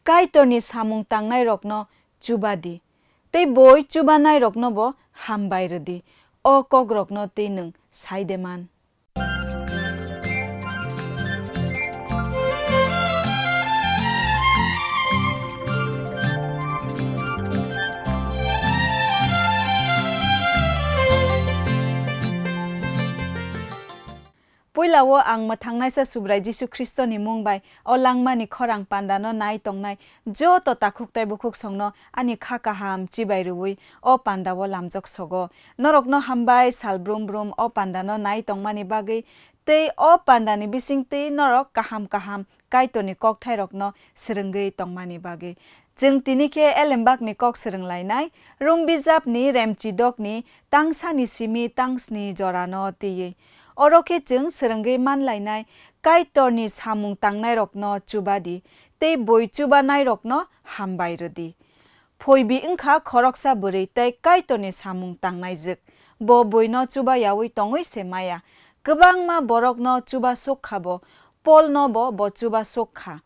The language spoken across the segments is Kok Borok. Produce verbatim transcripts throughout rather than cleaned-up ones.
Kaitorni samung tangnairokno chuba di, tei boi chubanairoknobo hambai rw di. O kokrokno tei nwng sai de man. Puila-o ang mwthangnaisa Subrai Jisu Khristoni mung bai o langmani khorang pandano nai tongnai joto takhuk tei bukhuksongno ani kha kaham chibai rwui o pandao lamjok sogo. Norokno hambai sal brum brum o pandano nai tongmani bagwi tei o pandani bisingtwi norok kaham kaham Kaitorni kokthairokno swrwngwi tongmani bagwi. Chwng tini khe Elembakni kok swrwng lainai, Rum bijapni remchidokni tangsani simi tangsni jorano twiwi. Oro khe chwng swrwngwi man lainai, Kaitorni samung tangnairokno chuba di, tei boi chubanairokno hambai rw di. Phoibi wngkha khoroksa bwrwi tei Kaitorni samung tangnaijwk. Bo buino chuba yaui tongwi se maya. Kwbangma borokno chuba sok kha bo, Polnobo bo chuba sok kha.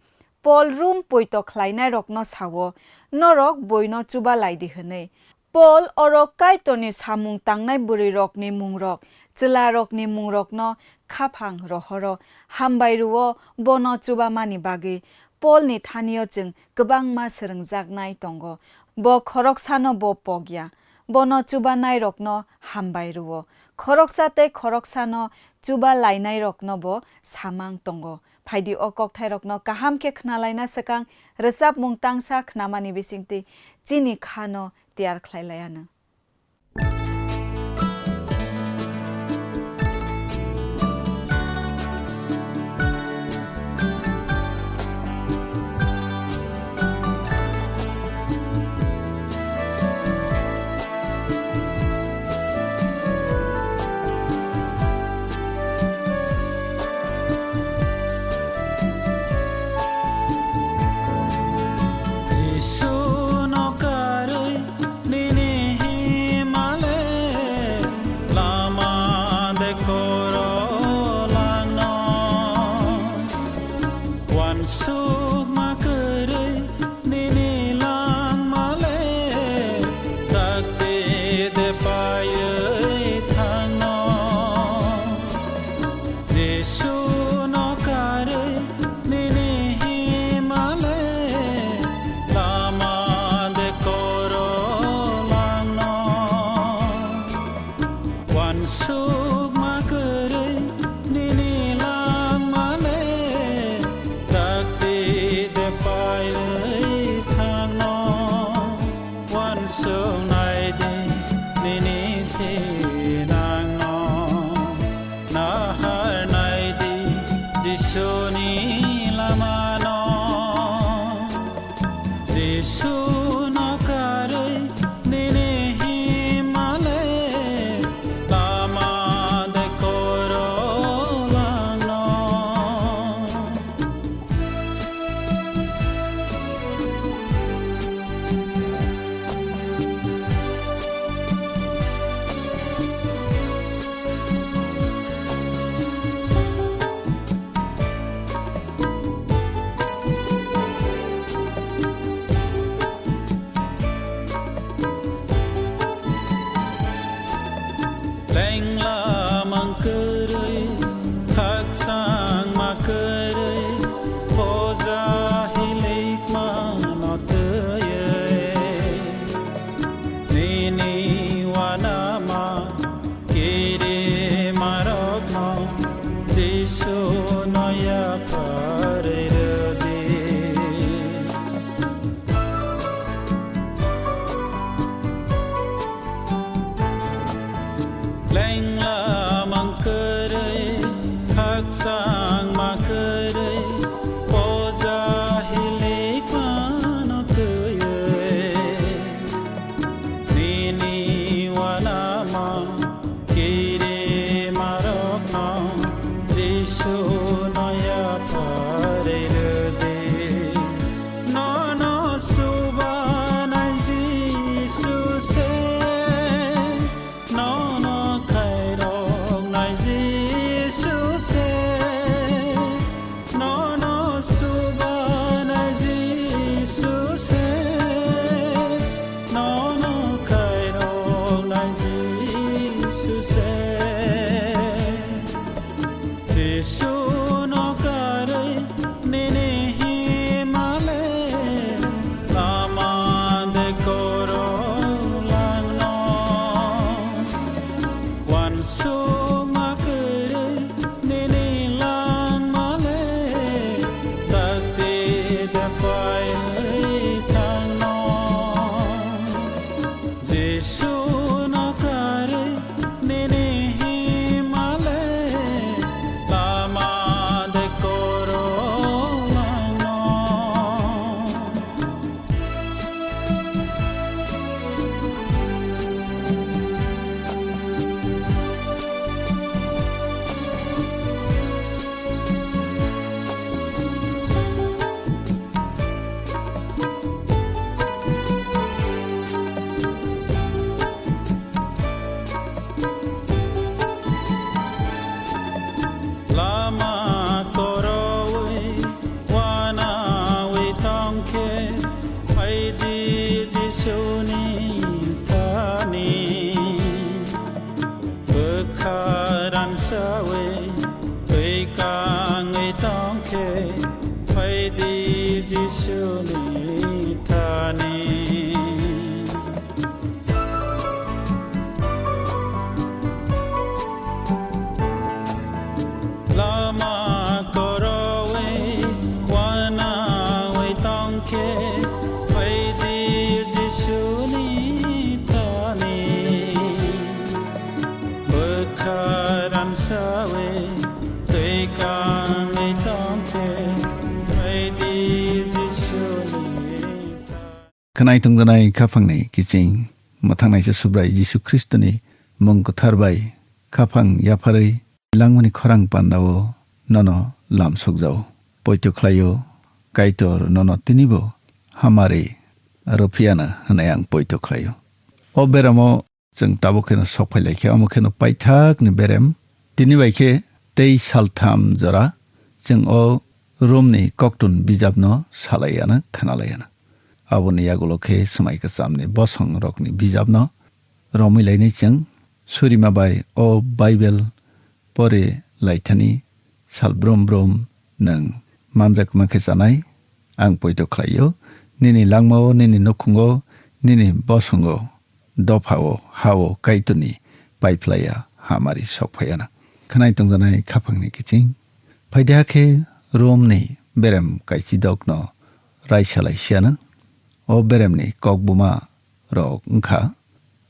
Pol Rum poito khlainairokno sao, "Norok buino chuba lai di," hwnwi. Pol oro Kaitorni samung tangnai bwrwirokni mungrok, chwlarokni mungrokno khaphang rohoro, hambai rwo bono chubamani bagwi. Polni thanio chwng kwbangma swrwngjaknai tongo. Bo khoroksano bo pok ya. Bono chubanairokno hambai rwo. Khoroksa tei khoroksano chuba lainairokno bo samang tongo. Phaidi o kokthairokno kaham khe khnalaina swkang rwchapmung tangsa khnamani bisingtwi chini khano tiyar khlai lai anw. Jisu no karwi nini himale lama de koro langno. Wansukma kwrwi nini langmale dakti de paiwi thangno. Jisu no karwi nini himale lama de koro langno. Wansukma kwrwi nini langmale dakti de paiwi thangno. Wansuknai di nini thinangno, naharnai di Jisuni lamano. Jisu no karwi nini himale lama de koro langno. Lengla mangkwrwi, khaksang makwrwi, poja hilikma no twiwi. Nini wanama kirimarokno Jisu no yapharwi rwdi. Lengla mangkwrwi, khaksang makwrwi, poja hilikma no twiwi. Nini wanama kiri Suno karwi nini himale lama de koro langno. Wansukma kwrwi nini langmale takti de paiwi thangno. Jisu no karwi nini himale lama de koro langno. Lama korowi wanawi tongkhe, phaidi Jisuni thani. Bwkha ransawi twi kangwi tongkhe, phaidi Jisuni thani. Lama korowi wanawi tongkhe, phaidi Jisuni thani. Bwkha ransawi twi kangwi tongkhe, phaidi Jisuni thani. Khwnai tongjanai khaphangni kiching mwthangnaisa Subrai Jisu Khristoni mung kwthar bai khaphang yapharwi langmani khorang pandao nono lam sokjao. Poito khlaio, Kaitor nono tinibo hamari rwphiyano hwnwi ang poito khlaio. O beramo chwng tabuk kheno sok phai lai khe, omo kheno paithakni berem. Tini bai khe tei saltham jora chwng o Romni koktun bijapno salaiano, khnalaiano. Aboni yagulo khe Swmai Kwchamni bosongrokni bijapno romwi lainai chwng. Surima bai o Bible pori laithani sal brum brum nwng manjakma khe chanai. Ang poito khlaio, nini langmao, nini nukhungo, nini bosongo, dophao, hao Kaitorni paiphlaiya hamari sok phaiana. Khwnai tongjanai khaphangni kiching. Phaidi hakhe Romni berem kaichidokno raisa lai siana. O beremni kokbuma rok wngkha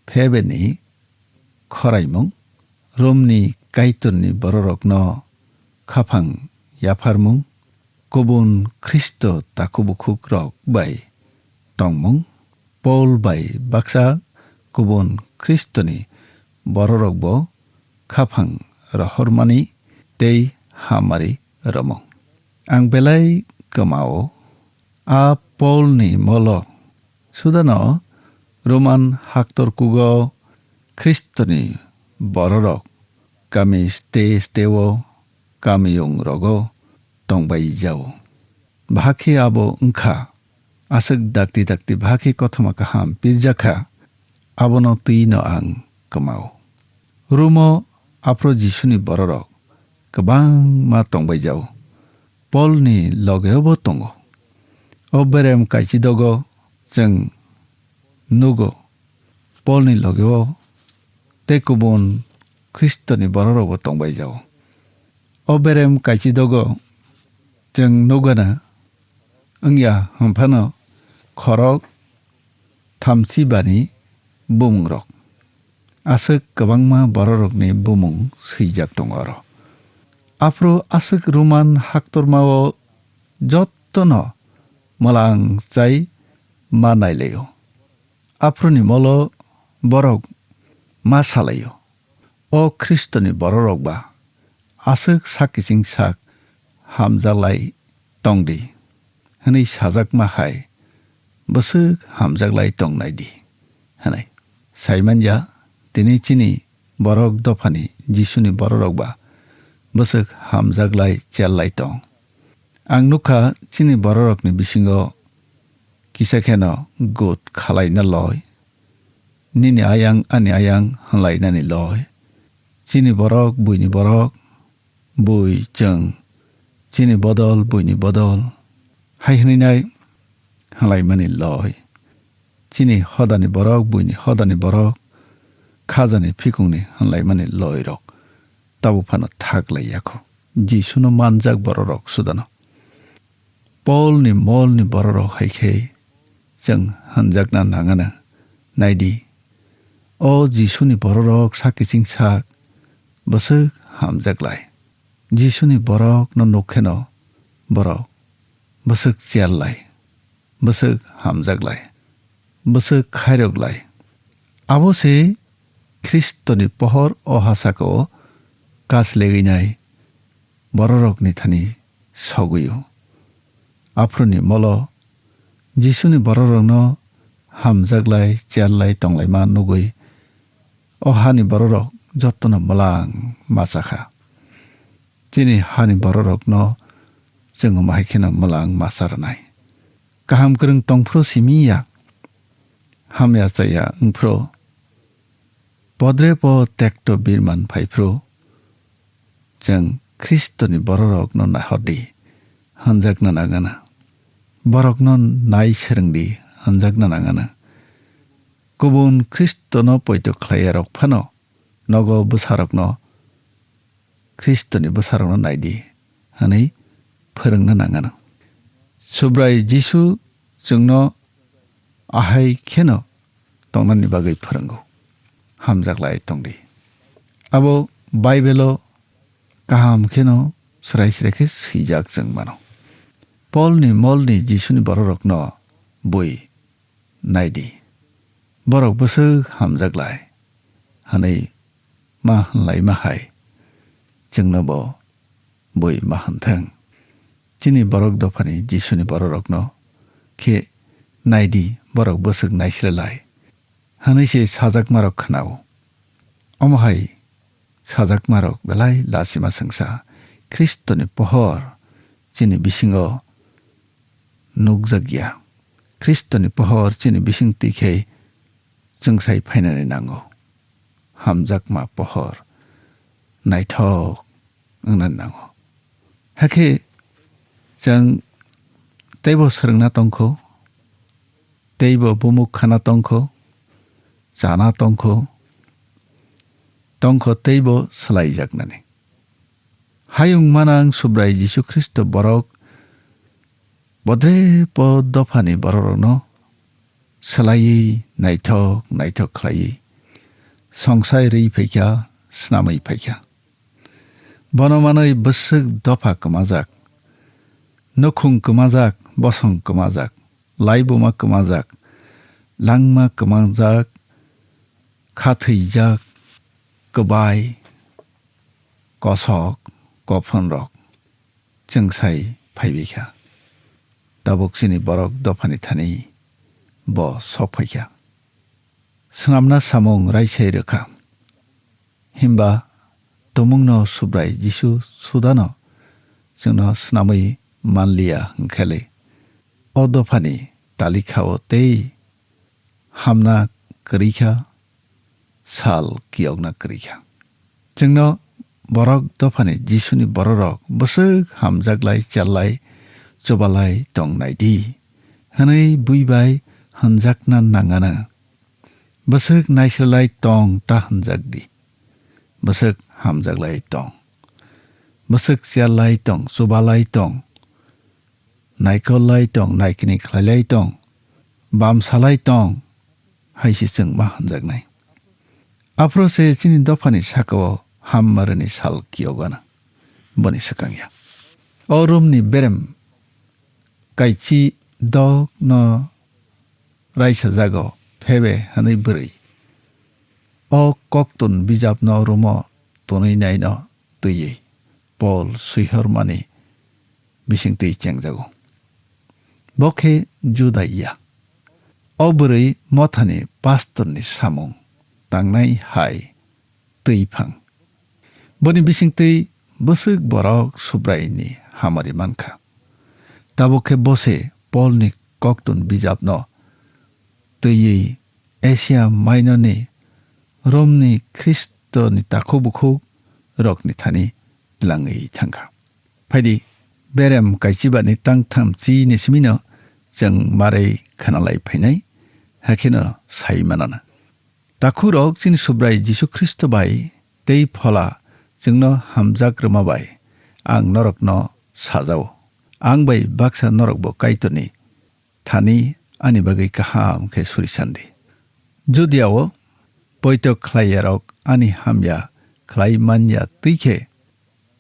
Pheberni khoraimung, Romni Kaitorni bororokno khaphang yapharmung, kubun Khristo takhuk bukhukrok bai tongmung, Pol bai baksa kubun Khristoni bororokbo khaphang rohormani tei hamari romung. Ang belai kwmao a Polni molo sudano Roman haktor kugo Khristoni bororok kami ste steo kamiyung rogo tongbai jao. Bahakhe abo wngkha, aswk dakti dakti bahakhe kothoma kaham pirjakha, abono twino ang kwmao. Romo aphro Jisuni bororok kwbangma tongbai jao. Polni logeo bo tongo. O berem kaichidogo chwng nugo, Polni logeo tei kubun Khristoni bororokbo tongbai jao. O berem kaichidogo chwng nugana wngya hwnphano khorok thamchi bani bumungrok. Aswk kwbangma bororokni bumung swijak tongo oro. Aphuru aswk Roman haktormao jottono mwlang chai ma nailaio. Aphuruni molo borok ma salaio, "O Khristoni bororok ba aswk sak kiching sak hamjaklai tong di," hwnwi sajakma hai bwswk hamjaklai tong nai di, hwnwi. Sai man ya, tini chini borok dophani Jisuni bororok ba bwswk hamjaklai chellai tong. Ang nukha chini bororokni bisingo kisa kheno gut khalaina loi, nini ayang ani ayang hwnlainani loi. Chini borok, buini borok, bui chwng chini bodol, buini bodol hai hwnwi nai hwnlaimani loi. Chini hodani borok, buini hodani borok, khajani phikungni hwnlaimani loirok tabuk phano thak lai yakho. Jisuno manjak bororok sudano. Polni molni bororok hai khe chwng hwnjakna nangano. Naidi, o Jisuni bororok sak kiching sak bwswk hamjak lai. Jisuni borokno nuk kheno borok bwswk chial lai, bwswk hamjak lai, bwswk khairok lai. Abo se Khristoni pohor o ha sakao kaslegwi nai bororokni thani sogwi-o. Aphuruni molo Jisuni bororokno hamjak lai, chial lai tonglaima nugwi o hani bororok jotono mwlang ma cha kha. Chini hani bororokno chwng omo hai kheno mwlang ma cha rwnai. Kaham kwrwng tong phuru simi ya, hamya chaya wng phuru, podrepo tekto birman phai phuru, chwng Khristoni bororokno nahor di, hwnjakna nangana. Borokno nai swrwng di, hwnjakna nangana. Kubun Khristono poito khlaiyarok phano nogo bwsarokno Khristoni bwsarokno nai di hwnwi phwrwngna nangano. Subrai Jisu chwngno ahai kheno tongnani bagwi phwrwngo. Hamjak lai tong di. Abo Baibelo kaham kheno srai srai khe swijak chwng mano. Polni molni Jisuni bororokno bui nai di. Borok bwswk hamjak lai hwnwi ma hwnlaima hai chwngno bo bui ma hwn thung. Chini borok dophani Jisuni bororokno khe nai di, borok bwswk naisle lai hwnwi se sajakmarok khna-o. Omo hai sajakmarok belai lachima swngsa Khristoni pohor chini bisingo nukjak ya. Khristoni pohor chini bising twi khe chwngsai phainani nango. Hamjakma pohor naithok wngnani nango. Hakhe chwng teibo swrwngna tongkho, teibo bumuk khana tongkho, chana tongkho, tongkho teibo swlaijaknani. Hayung manang Subrai Jisu Khristo borok bodre po dophani bororokno swlaiwi naithok naithok khlaiwi songsai rwi phaikha, snamwi phaikha. Bono manwi bwswk dopha kwmajak, nukhung kwmajak, bosong kwmajak, laibuma kwmajak, langma kwmajak, khathwijak, kwbai, kosok, kophonrok chwngsai phaibaikha. Tabuk chini borok dophani thani bo sok phaikha. Swnamna samung raisai rwkha. Himba tumungno Subrai Jisu sudano chwngno swnamwi manliya hwnkhe le, o dophani talikha-o tei hamna kwrwikha, sal kiyokna kwrwikha. Chwngno borok dophani Jisuni bororok bwswk hamjaklai, challai, chubalai tongnai di hwnwi bui bai hwnjakna nangano. Bwswk naisilai tong ta hwnjak di. Bwswk hamjaklai tong. Bwswk challai tong, chubalai tong. Naikollai tong, naikni khlailai tong. Bamsalai tong. Hai se chwng ma hwnjaknai. Aphuru se chini dophani sakao hammarwni sal kiyogana. Boni swkang ya. O Romni berem kaichi dok no raisa jago phebe hwnwi bwrwi. O koktun bijapno Romo tonwi naino twiwi Pol swihormani bisingtwi chengjago. Bo khe Juda ya. O bwrwi mothani pastorni samung tangnai hai twi phang. Boni bisingtwi bwswk borok Subraini hamari mankha. Tabuk khe bo se Polni koktun bijapno twiwi Asia Minorni Romni Khristoni takhuk bukhuk rokni thani tlangwi thangkha. Phaidi, berem kaichibani tangtham chini simino chwng marwi khanalai phainai, hakheno sai manana. Takhurok chini Subrai Jisu Khristo bai tei Phola chwngno hamjak rwma bai ang norokno sajao. Ang bai baksa norokbo Kaitorni thani ani bagwi kaham khe suri sandi. Judiao poito khlaiyarok ani hamya khlai manya twi khe,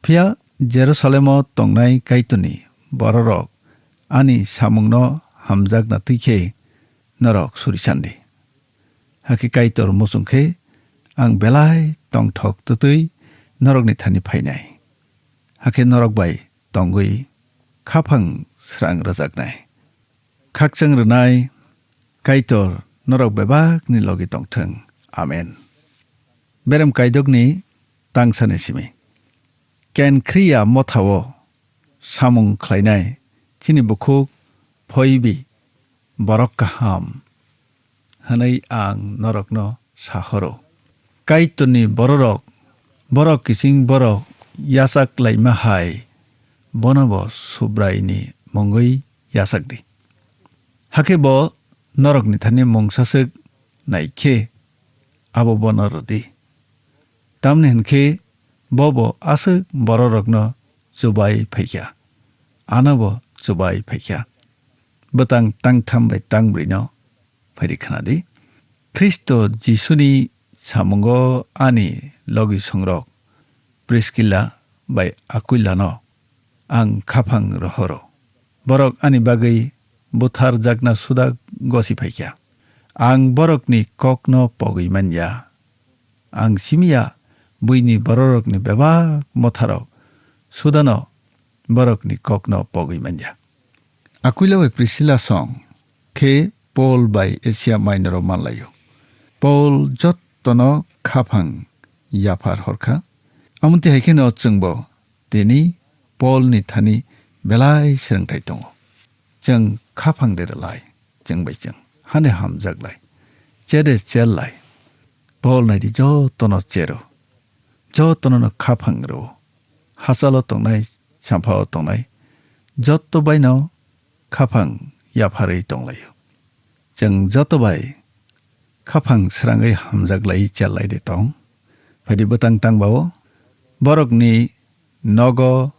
phiya Jerusalemo tongnai Kaitorni bororok ani samungno hamjakna twi khe norok suri sandi. Hakhe Kaitor muchung khe ang belai tongthok twtwi norokni thani phainai. Hakhe norok bai tongwi khaphang srang rwjaknai. Khakchang rwnai Kaitor norok bebakni logi tongthwng. Amen. Berem kaidokni tangsani simi. Kenkhriya mothao samung khlainai chini bukhuk Phoibi borok kaham hwnwi ang norokno sahoro. Kaitorni bororok, borok kiching borok yachak laima hai, bono bo Subraini mungwi yachak di. Hakhe bo norokni thani mungsaswk nai khe abo bono rwdi. Tamni hwn khe bo bo aswk bororokno chubai phaikha, ano bo chubai phaikha. Bwtang tangtham bai tangbrwino phaidi khna di. Khristo Jisuni samungo ani logi songrok Priskila bai Akuilano ang khaphang rohoro. Borok ani bagwi butharjakna suda gosi phaikha. Ang borokni kokno pogwi manya. Ang simiya buini bororokni bebak motharok sudano borokni kokno pogwi manya. Akuila bai Prisila song khe Paul bai Asia Minoro manlaio. Paul jottono khaphang yaphar horkha. Amoni hai kheno chwngbo tini Paulni thani belai srwngthai tongo. Chwng khaphang de rwlai, chwng bai chwng hani hamjak lai, chere chel lai. Paul naidi jotono chero, jotono no khaphang rwo. Hachalo tongnai, samphao tongnai, joto baino khaphang yapharwi tonglaio. Chwng joto bai khaphang srangwi hamjak lai chel lai de tong. Phaidi bwtang tangbao borokni nogo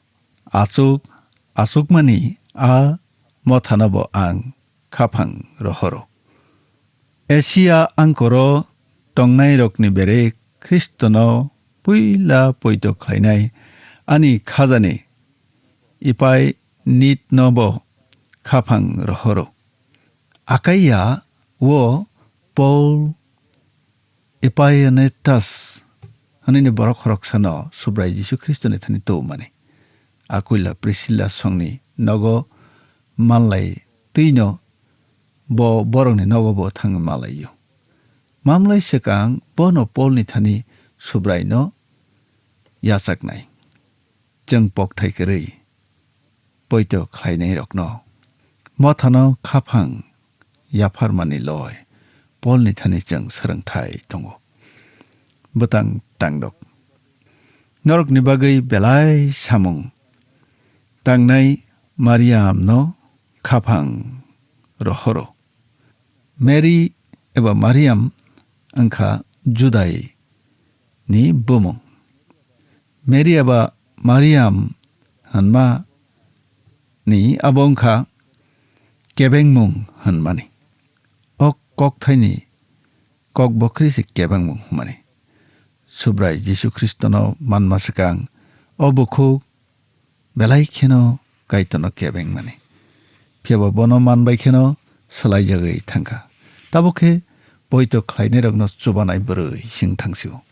achuk achukmani a mothanobo ang khaphang rohoro. Asia angkoro tongnairokni bere Khristono puila poito khlainai ani khajani Epainitnobo khaphang rohoro. Akaia o Paul Epainetas hwnwi borok khoroksano Subrai Jisu Khristoni thani tubumani. Akuila Prisila songni nogo manlai twino bo borokni nogo bo thangwi malaio. Mamlai swkang bono Polni thani Subraino yachaknai. Chwng pokthai kwrwi poito khlainairokno mothano khaphang yapharmani loi Polni thani chwng srwngthai tongo. Bwtang tangdok. Norokni bagwi belai samung tangnai Mariamno khaphang rohoro. Mary eba Mariam wngkha Judai ni bumung. Mary eba Mariam hwnma ni abo wngkha kebengmung hwnmani. O kokthaini kok bokhri se kebengmung hwnmani. Subrai Jisu Khristono manma swkang o bukhuk belai kheno Kaitorno kebengmani. Phiya bo bono man bai kheno swlaijagwi thangkha. Tabuk khe poito khlainairokno chubanai bwrwi sing thangsio.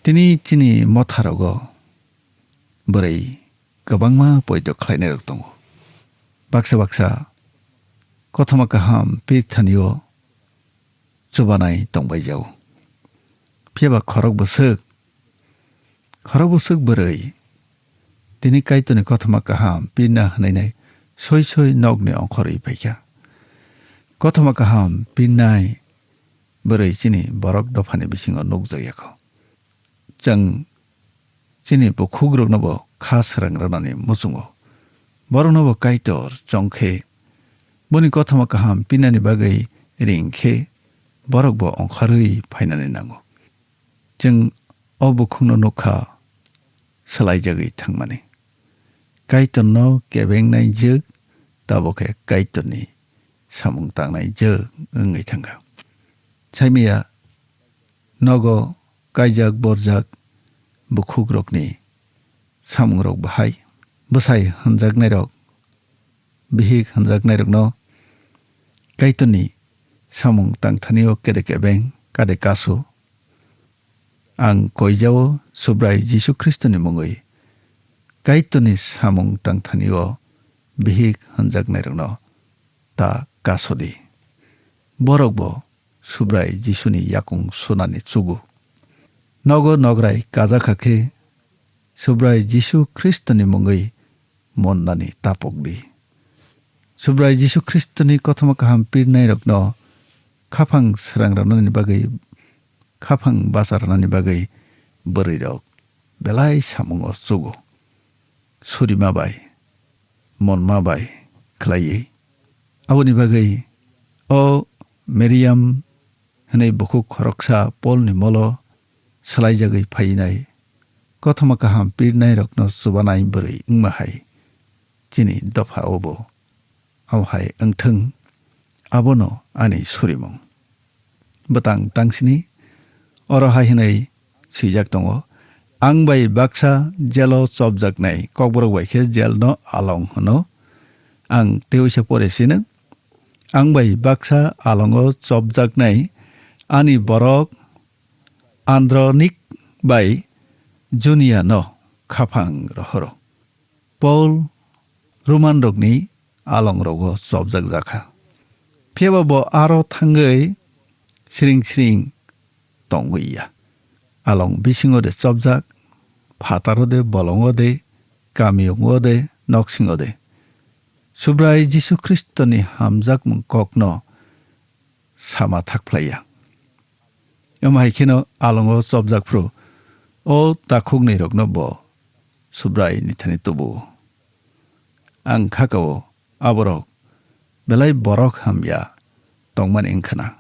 Tini chini motharogo bwrwi kwbangma poito khlainairok tongo. Baksa baksa kothoma kaham pir thanio chubanai tongbai jao. Phiya ba khorok bwswk, khorok bwswk bwrwi tini Kaitorni kothoma kaham pirna hwnwi nai soi soi nokni ongkhorwi phaikha. Kothoma kaham pirnai bwrwi chini borok dophani bisingo nukjakya kho. Chwng chini bukhukrokno bo kha srang rwnani muchungo. Borokno bo Kaitor chong khe, boni kothoma kaham pinani bagwi ring khe, borok bo ongkharwi phainani nango. Chwng o bukhukno nukha swlaijagwi thangmani. Kaitorno kebengnai jwk, tabuk khe Kaitorni samung tangnai jwk wngwi thangkha. Saimaya nogo kaijak borjak bukhukrokni samungrok bahai, bwsai hwnjaknairok, bihik hwnjaknairokno Kaitorni samung tangthanio kede kebeng kade kasu. Ang koijao Subrai Jisu Khristoni mungwi Kaitorni samung tangthanio bihik hwnjaknairokno ta kasodi. Borokbo Subrai Jisuni yakung sunani chugo. Nogo nograi kajakha khe Subrai Jisu Khristoni mungwi monnani tapokdi. Subrai Jisu Khristoni kothoma kaham pirnairokno khaphang srang rwnani bagwi, khaphang bacha rwnani bagwi bwrwirok belai samungo chugo. Surima bai, monma bai khlaiwi. Aboni bagwi o Miriam hwnwi bukhuk khoroksa Polni molo swlaijagwi phainai kothoma kaham pirnairokno chubanai bwrwi wngma hai chini dopha obo. Abo hai wngthwng, abono ani surimung. Bwtang tangsini oro hai hwnwi swijak tongo, "Ang bai baksa jelo chopjaknai," Kokborok bai khe jelno along hwno. Ang teoisa pore sino, "Ang bai baksa alongo chopjaknai ani borok Andronik bai Juniano khaphang rohoro." Paul Romanrokni alongrogo chopjak jakha. Phiya ba bo aro thangwi siring siring tongwi ya. Along bisingo de chopjak, phataro de, bolongo de, kamiyungo de, noksingo de. Subrai Jisu Khristoni hamjakmung kokno sama thakphlaiya. Omo hai kheno alongo chopjak phru o takhuknwi rokno bo Subrai ni thani tubu-o. Ang kha kao aborok belai borok hamya tongmani wngkhana.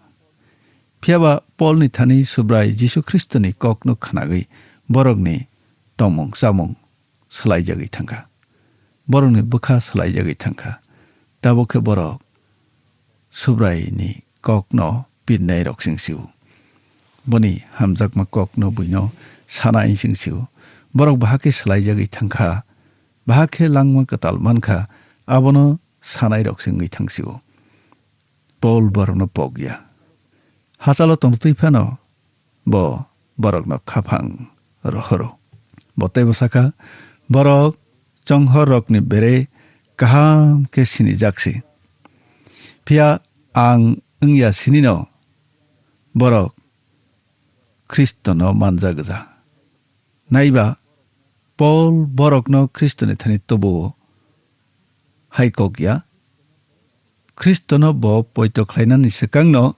Phiya ba Paul ni thani Subrai Jisu Khristo ni kok no khnagwi borok ni tongmung chamung swlaijagwi thangkha. Borok ni bwkha swlaijagwi thangkha. Tabuk khe borok Subrai ni kok no pirnai rok sing sio. Boni hamjakma kok no buino sana insing sio. Borok bahai khe swlaijagwi thangkha. Bahai khe langma kwtal mankha. Abono sanai rok singwi thang sio. Paul borok no pok ya. Hachalo tongtwi phano bo borokno khaphang rohoro. Bo teibo sakha, "Borok chonghorrokni bere kaham khe sinijak si. Phiya ang wngya sinino borok Khristono manjak gwja." Naiba, Paul borokno Khristoni thani tubu-o hai kok ya. Khristono bo poito khlainani swkangno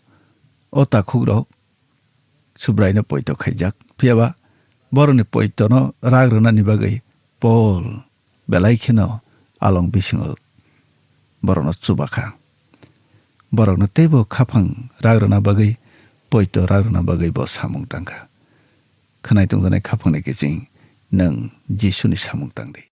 o takhukrok Subraino poito khaijak. Phiya ba borokni poitono rak rwnani bagwi Paul belai kheno along bisingo borokno chuba kha. Borokno teibo khaphang rak rwna bagwi, poito rak rwna bagwi bo samung tang kha. Khwnai tongjaknai khaphangni kiching nwng Jisuni samung tang di.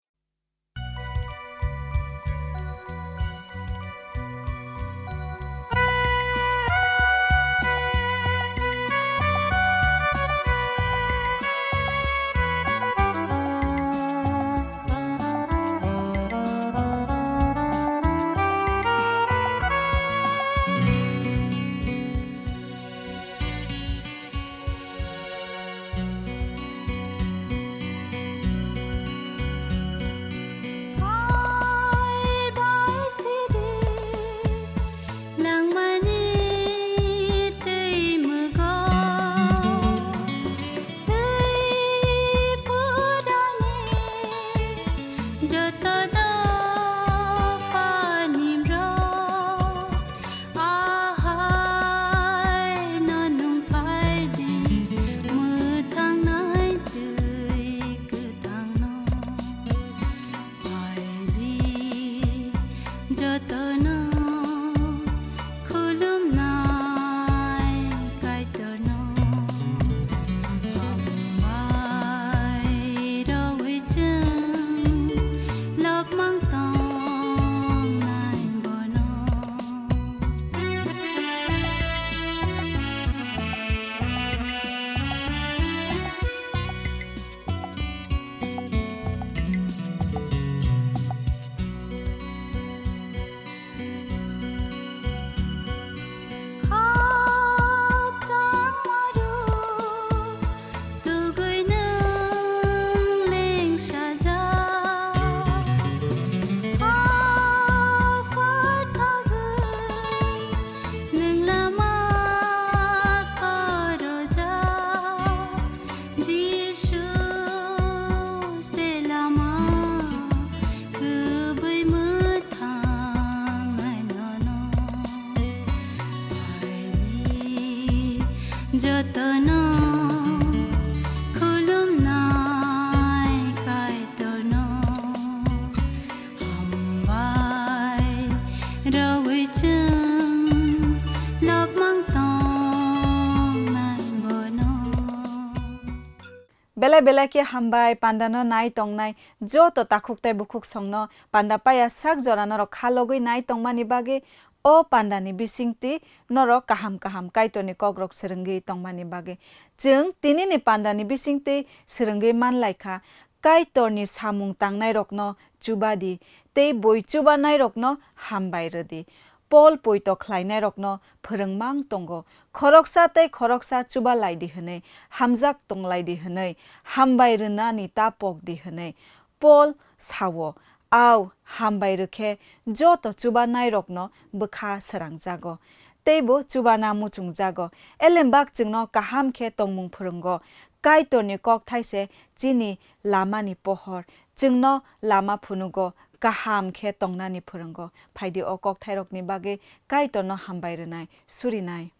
Belai khe hambai, pandano nai tongnai joto takhuk tei bukhuk songno panda paya sak jora norok kha logwi nai tongmani bagwi. O pandani bisingtwi norok kaham kaham Kaitorni kokrok swrwngwi tongmani bagwi. Chwng tinini pandani bisingtwi swrwngwi man lai kha, Kaitorni samung tangnairokno chuba di, tei bui chubanairokno hambai rw di. Pol poito khlainairokno phwrwng mang tongo, khoroksa tei khoroksa chuba lai di hwnwi, hamjak tong lai di hwnwi, hambai rwnani ta pok di hwnwi. Pol sao, "Au, hambai rw khe joto chubanairokno bwkha srangjago, teibo chubana muchungjago." Elembak chwngno kaham khe tongmung phwrwngo. Kaitorni kokthai se chini lamani pohor, chwngno lama phunugo, kaham khe tongnani phwrwngo. Phaidi o kokthairokni bagwi Kaitorno hambai rwnai, surinai.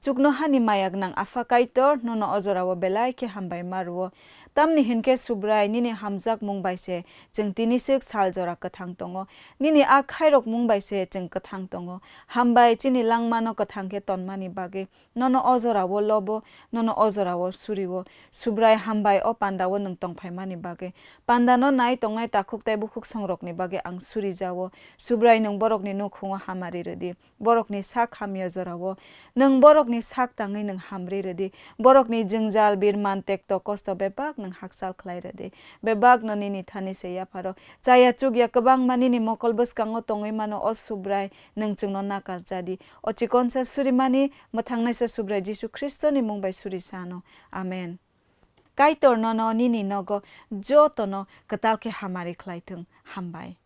Chuknohani maya gwnang Apha Kaitor, nono o jorao belai khe hambai ma rwo. Tamni hinkhe Subrai, nini hamjakmung bai se chwng tini swk sal jora kwthang tongo. Nini a khairokmung bai se chwng kwthang tongo. Hambai, chini langmano kwthang khe tonmani bagwi. Nono o jorao lobo, nono o jorao surio. Subrai, hambai o pandao nwng tongphaimani bagwi. Pandano nai tongnai takhuk tei bukhuk songrokni bagwi ang surijao. Subrai, nwng borokni nukhungo hamari rwdi. Borokni sak hamya jorao nwng borokni sak tangwi nwng hamri rwdi. Borokni jwngjal, birman, tekto, kosto bebak nwng hakchal khlai rwdi. Bebakno nini thani se yapharo. Chaya chukya kwbangma nini mokol bwskango tongwi mano, o Subrai, nwng chwngno nakar cha di. O chikonsa surimani mwthangnaisa Subrai Jisu Khristoni mung bai suri sano. Amen. Kaitor nono nini nogo jotono kwtal khe hamari khlai thung. Hambai.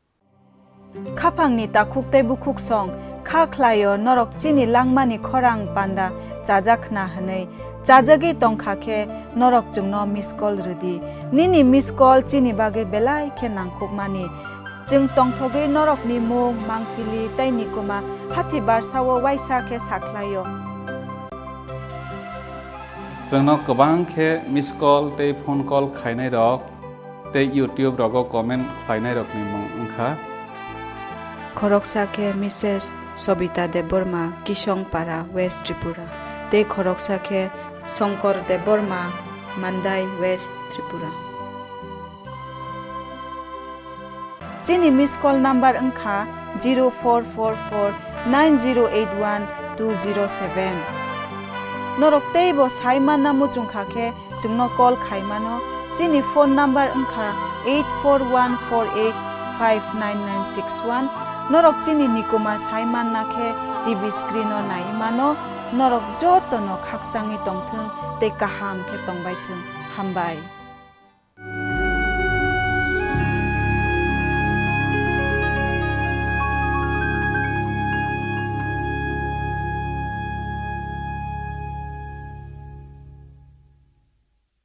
Khaphangni takhuk tei bukhuk song kha khlaio norok chini langmani khorang panda chajak khna hwnwi. Chajagwi tongkha khe norok chwngno miss call rwdi. Nini miss call chini bagwi belai khe nangkukmani. Chwng tongthogwi norokni mung, mangpili tei nikuma hathi barsao waisa khe sakhlaio. Chwngno kwbang khe miss call tei phone call khainairok tei YouTube rogo comment khlainairokni mung wngkha. Khoroksa khe Missus Sobita Debbarma, Kisongpara, West Tripura, tei khoroksa khe Songkor Debbarma, Mandai, West Tripura. Chini miss call number wngkha zero four four four nine zero eight one two zero seven. Norok teibo sai manna muchungkha khe chwngno call khai mano. Chini phone number wngkha eight four one four eight five nine nine six one. Norok chini nikuma sai manna khe T V screen o nai mano. Norok jotono khakchangwi tongthung tei kaham khe tongbai thung. Hambai.